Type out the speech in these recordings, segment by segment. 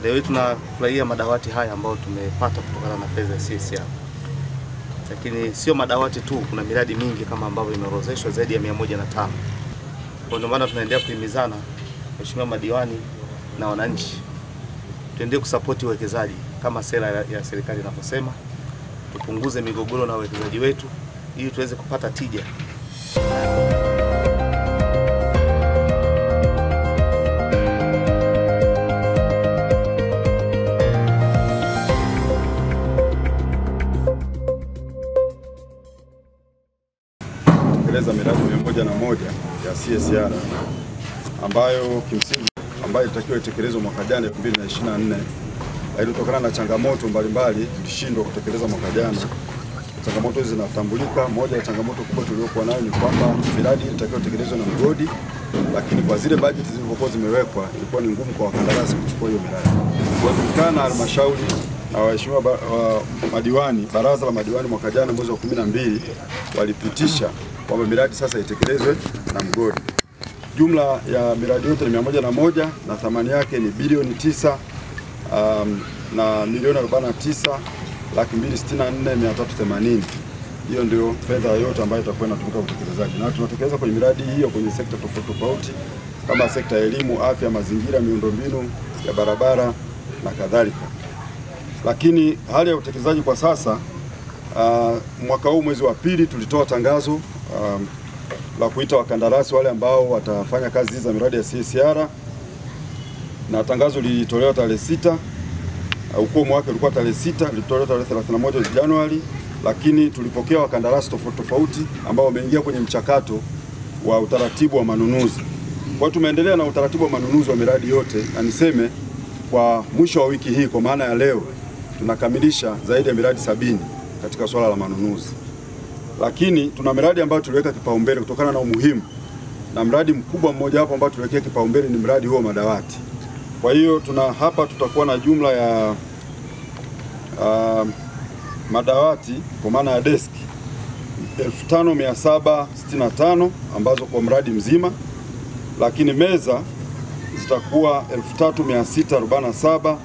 Leo tunafurahia madawati haya ambayo tumepata kutokana na fedha ya CSR. Lakini sio madawati tu, kuna miradi mingi kama ambavyo imeorodheshwa zaidi ya 105. Kwa ndio maana tunaendelea kuhimizana, mheshimiwa madiwani na wananchi, tuendelee kusapoti uwekezaji kama sera ya serikali inavyosema, tupunguze migogoro na wawekezaji wetu ili tuweze kupata tija. Kutekeleza miradi 101 ya CSR ambayo kimsingi ambayo ilitakiwa itekelezwe mwaka jana 2024, lakini kutokana na changamoto mbalimbali tulishindwa kutekeleza mwaka jana. Changamoto hizi zinatambulika. Moja ya changamoto kubwa tuliyokuwa nayo ni kwamba miradi ilitakiwa itekelezwe na mgodi, lakini kwa zile budget zilizokuwa zimewekwa ilikuwa ni ngumu kwa wakandarasi kuchukua hiyo miradi. Kwa hiyo tulikaa na halmashauri na waheshimiwa madiwani, baraza la madiwani mwaka jana mwezi wa 12 walipitisha kwamba miradi sasa itekelezwe na mgodi. Jumla ya miradi yote ni 101 na thamani yake ni bilioni 9 na milioni 49,264,380. Hiyo ndio fedha yote ambayo itakuwa inatumika utekelezaji. Na tunatekeleza kwenye miradi hiyo kwenye sekta tofauti tofauti kama sekta ya elimu, afya, mazingira, miundombinu ya barabara na kadhalika. Lakini hali ya utekelezaji kwa sasa, mwaka huu mwezi wa pili tulitoa tangazo la kuita wakandarasi wale ambao watafanya kazi za miradi ya CSR, na tangazo lilitolewa tarehe 6, ukomo wake ulikuwa tarehe 6, lilitolewa tarehe 31 Januari, lakini tulipokea wakandarasi tofauti tofauti ambao wameingia kwenye mchakato wa utaratibu wa manunuzi. Kwa hiyo tumeendelea na utaratibu wa manunuzi wa miradi yote, na niseme kwa mwisho wa wiki hii, kwa maana ya leo, tunakamilisha zaidi ya miradi 70 katika swala la manunuzi. Lakini tuna miradi ambayo tuliweka kipaumbele kutokana na umuhimu, na mradi mkubwa mmoja hapo ambao tuliwekea kipaumbele ni mradi huo madawati. Kwa hiyo tuna hapa tutakuwa na jumla ya madawati kwa maana ya deski 5765 ambazo kwa mradi mzima, lakini meza zitakuwa 3647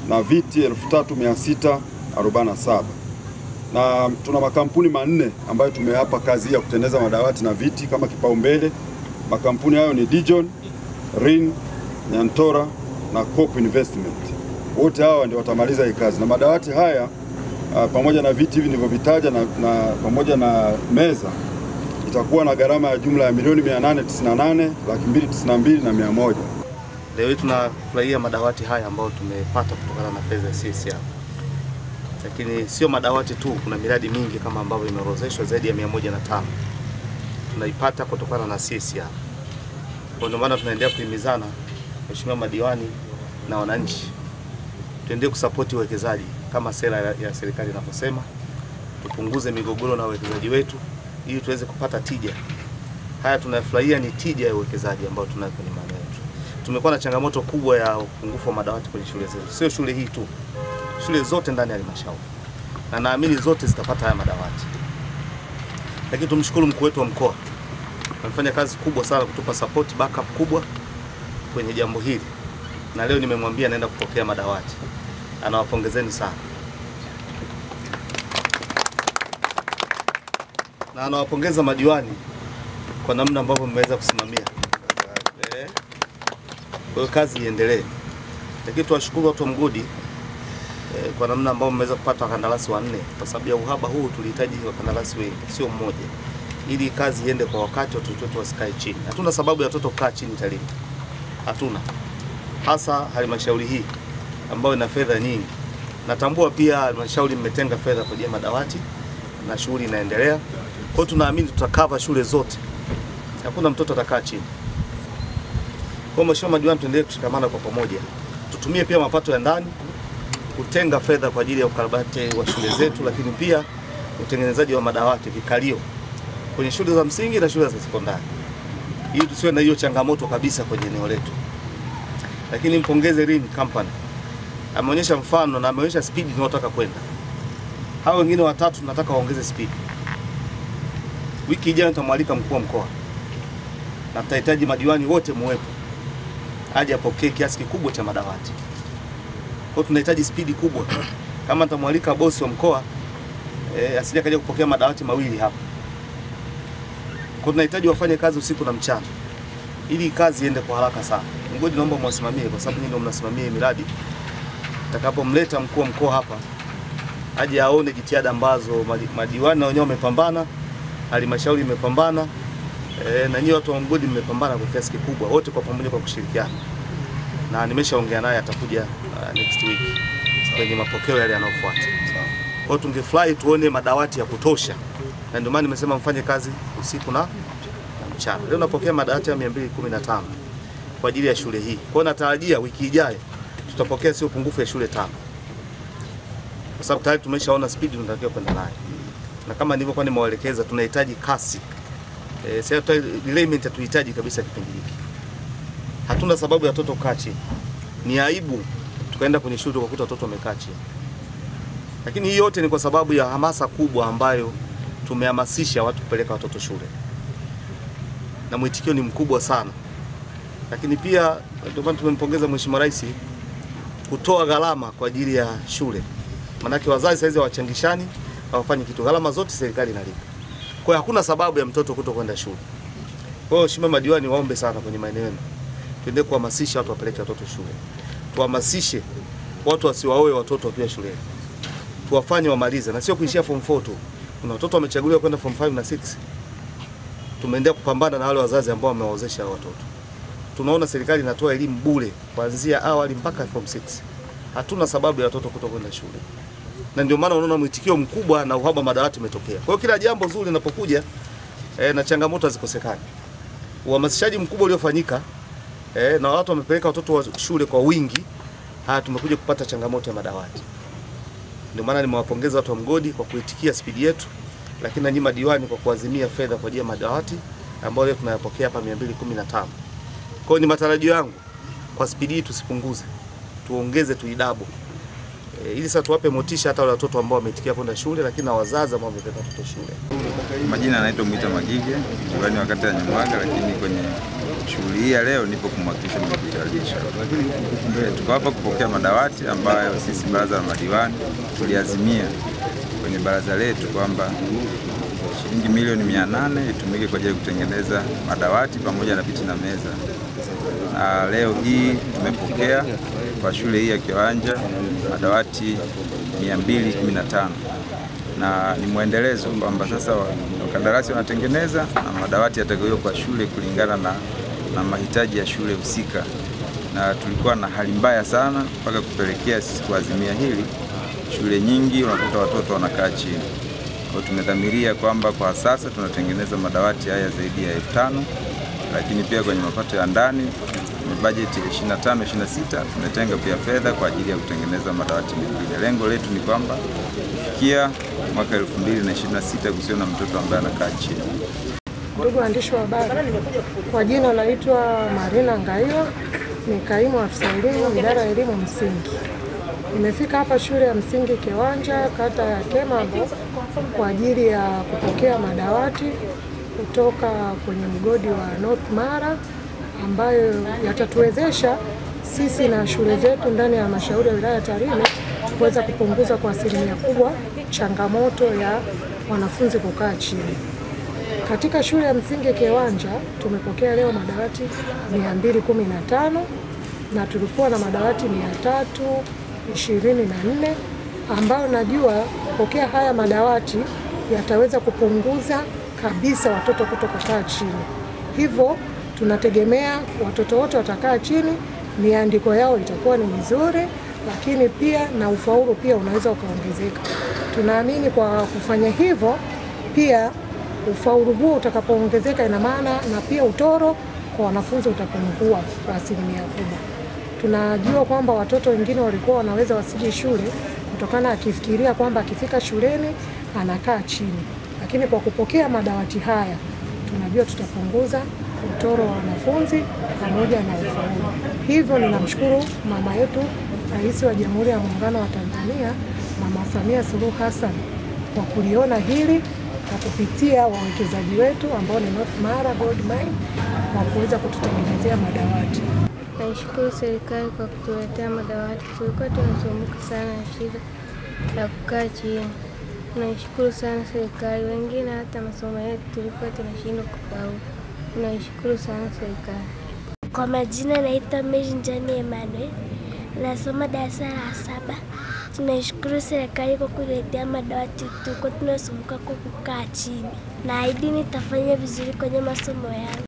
na viti 3647. Na tuna makampuni manne ambayo tumeyapa kazi ya kutengeneza madawati na viti kama kipaumbele. Makampuni hayo ni Dijon, Rin, Nyantora na Coop Investment. Wote hawa ndio watamaliza hii kazi. Na madawati haya pamoja na viti hivi nilivyovitaja na pamoja na meza itakuwa na gharama ya jumla ya milioni 898,292,100. Leo hii tunafurahia madawati haya ambayo tumepata kutokana na fedha ya CSR. Lakini sio madawati tu, kuna miradi mingi kama ambavyo imeorodheshwa zaidi ya 105. Tunaipata kutokana na CSR. Kwa ndio maana tunaendelea kuhimizana, mheshimiwa madiwani na wananchi, tuendelee kusapoti uwekezaji kama sera ya serikali inavyosema, tupunguze migogoro na wawekezaji wetu ili tuweze kupata tija. Haya tunafurahia ni tija ya uwekezaji ambao tunayo kwenye maeneo yetu. Tumekuwa na changamoto kubwa ya upungufu wa madawati kwenye shule zetu. Sio shule hii tu, shule zote ndani ya halmashauri, na naamini zote zitapata haya madawati. Lakini tumshukuru mkuu wetu wa mkoa, amefanya kazi kubwa sana kutupa support backup kubwa kwenye jambo hili, na leo nimemwambia naenda kupokea madawati. Anawapongezeni sana, na anawapongeza madiwani kwa namna ambavyo mmeweza kusimamia. Kwa kazi iendelee. Lakini tuwashukuru watu wa mgodi kwa namna ambao mmeweza kupata wakandarasi wanne. Kwa sababu ya uhaba huu tulihitaji wakandarasi wengi, sio mmoja, ili kazi iende kwa wakati, watoto wetu wasikae chini. Hatuna sababu ya watoto kukaa chini Tarime. Hatuna. Hasa halmashauri hii ambayo ina fedha nyingi. Natambua pia halmashauri mmetenga fedha kwa ajili ya madawati na shughuli inaendelea. Kwa hiyo tunaamini tutakava shule zote. Hakuna mtoto atakaa chini. Kwa mheshimiwa madiwani, tuendelee kushikamana kwa pamoja. Tutumie pia mapato ya ndani kutenga fedha kwa ajili ya ukarabati wa shule zetu, lakini pia utengenezaji wa madawati, vikalio kwenye shule za msingi na shule za sekondari, ili tusiwe na hiyo changamoto kabisa kwenye eneo letu. Lakini mpongeze Rin Company, ameonyesha mfano na ameonyesha speed tunayotaka kwenda. Hao wengine watatu tunataka waongeze speed. Wiki ijayo nitamwalika mkuu wa mkoa na tutahitaji madiwani wote muwepo, aje apokee kiasi kikubwa cha madawati. Kwa hiyo tunahitaji spidi kubwa. Kama nitamwalika bosi wa mkoa asije kaja kupokea madawati mawili hapa. Kwa tunahitaji wafanye kazi usiku na mchana ili kazi iende kwa haraka sana. Mgodi naomba mwasimamie, kwa sababu nyinyi ndio mnasimamia miradi. Atakapomleta mkuu wa mkoa hapa aje aone jitihada ambazo madiwani na wenyewe wamepambana, halmashauri imepambana, na nyinyi watu wa mgodi mmepambana kwa kiasi kikubwa, wote kwa pamoja kwa kushirikiana. Na nimeshaongea naye atakuja next week kwenye mapokeo yale yanayofuata. Kwa hiyo tungefly tuone madawati ya kutosha. Na ndio maana nimesema mfanye kazi usiku na mchana. Leo napokea madawati ya 215 kwa ajili ya shule hii. Kwa hiyo natarajia wiki ijayo tutapokea sio pungufu ya shule 5. Kwa sababu tayari tumeshaona speed tunatakiwa kwenda nayo. Na kama nilivyokuwa nimewaelekeza tunahitaji kasi. Sasa delayment hatuhitaji kabisa kipindi hiki. Hatuna sababu ya watoto kukaa chini. Ni aibu tukaenda kwenye shule tukakuta watoto wamekaa chini. Lakini hii yote ni kwa sababu ya hamasa kubwa ambayo tumehamasisha watu kupeleka watoto shule. Na mwitikio ni mkubwa sana. Lakini pia ndio maana tumempongeza Mheshimiwa Rais kutoa gharama kwa ajili ya shule. Maana wazazi saizi hawachangishani, hawafanyi kitu. Gharama zote serikali inalipa. Kwa hiyo hakuna sababu ya mtoto kutokwenda shule. Kwa hiyo Mheshimiwa madiwani, waombe sana kwenye maeneo yenu. Tuendelee kuhamasisha watu wapeleke watoto shule. Tuhamasishe watu wasiwaoe watoto wakiwa shuleni. Tuwafanye wamalize na sio kuishia form 4 tu. Kuna watoto wamechaguliwa kwenda form 5 na 6. Tumeendelea kupambana na wale wazazi ambao wamewaozesha watoto. Tunaona serikali inatoa elimu bure kuanzia awali mpaka form 6. Hatuna sababu ya watoto kutokwenda shule. Na ndio maana unaona mwitikio mkubwa na uhaba madawati umetokea. Kwa hiyo kila jambo zuri linapokuja na changamoto hazikosekani. Uhamasishaji mkubwa uliofanyika na watu wamepeleka watoto wa shule kwa wingi, tumekuja kupata changamoto ya madawati. Ndio maana nimewapongeza watu wa mgodi kwa kuitikia spidi yetu, lakini na nyinyi madiwani kwa kuazimia fedha kwa ajili ya madawati ambayo leo tunayapokea hapa 215. Kwa hiyo ni matarajio yangu kwa spidi hii tusipunguze, tuongeze, tuidabu. Ili sasa tuwape motisha hata wale watoto ambao wameitikia kwenda shule, lakini na wazazi ambao wamepeleka watoto shule. Majina anaitwa Mwita Magige, diwani wa kata ya Nyamwaga, lakini kwenye shughuli hii ya leo nipo kumwakilisha mwenyekiti wa halmashauri. Tuko hapa kupokea madawati ambayo sisi baraza la madiwani tuliazimia kwenye baraza letu kwamba shilingi milioni 800 itumike kwa ajili ya kutengeneza madawati pamoja na viti na meza. Na leo hii tumepokea kwa shule hii ya Kiwanja madawati 215. Na ni muendelezo kwamba sasa wakandarasi wanatengeneza na madawati yatagawiwa kwa shule kulingana na mahitaji ya shule husika. Na tulikuwa na hali mbaya sana mpaka kupelekea sisi kuazimia hili. Shule nyingi unakuta watoto wanakaa chini. Kwa tumedhamiria kwamba kwa sasa tunatengeneza madawati haya zaidi ya 5000, lakini pia kwenye mapato ya ndani budget ya 25 26 tumetenga pia fedha kwa ajili ya kutengeneza madawati mengine. Lengo letu ni kwamba kufikia mwaka 2026 kusiwe na mtoto ambaye anakaa chini. Ndugu waandishi wa habari, kwa jina naitwa Marina Ngaio, ni kaimu afisa elimu idara ya elimu msingi. Nimefika hapa shule ya msingi Kiwanja kata ya Kemambo kwa ajili ya kupokea madawati kutoka kwenye mgodi wa North Mara ambayo yatatuwezesha sisi na shule zetu ndani ya halmashauri ya wilaya ya Tarime kuweza kupunguza kwa asilimia kubwa changamoto ya wanafunzi kukaa chini. Katika shule ya msingi Kiwanja tumepokea leo madawati 215 na tulikuwa na madawati 324 ambayo najua kupokea haya madawati yataweza kupunguza kabisa watoto kutokukaa chini. Hivyo tunategemea watoto wote watakaa chini, miandiko yao itakuwa ni mizuri, lakini pia na ufaulu pia unaweza ukaongezeka. Tunaamini kwa kufanya hivyo pia ufaulu huo utakapoongezeka, ina maana na pia utoro kwa wanafunzi utapungua kwa asilimia kubwa. Tunajua kwamba watoto wengine walikuwa wanaweza wasije shule kutokana akifikiria kwamba akifika shuleni anakaa chini. Lakini kwa kupokea madawati haya tunajua tutapunguza utoro wa wanafunzi pamoja na ufaulu. Hivyo ninamshukuru mama yetu Rais wa Jamhuri ya Muungano wa Tanzania Mama Samia Suluhu Hassan kwa kuliona hili na kupitia wawekezaji wetu ambao ni North Mara Gold Mine kwa kuweza kututengenezea madawati. Naishukuru serikali kwa kutuletea madawati. Tulikuwa tunasumbuka sana na shida ya kukaa chini. Tunaishukuru sana serikali, wengine hata masomo yetu tulikuwa tunashindwa kufaulu. Tunaishukuru sana serikali. Kwa majina naitwa Mary Njani Emmanuel, nasoma darasa la 7. Tunaishukuru serikali kwa kuletea madawati, tulikuwa tunasumbuka kwa kukaa chini. Naahidi nitafanya vizuri kwenye masomo yangu.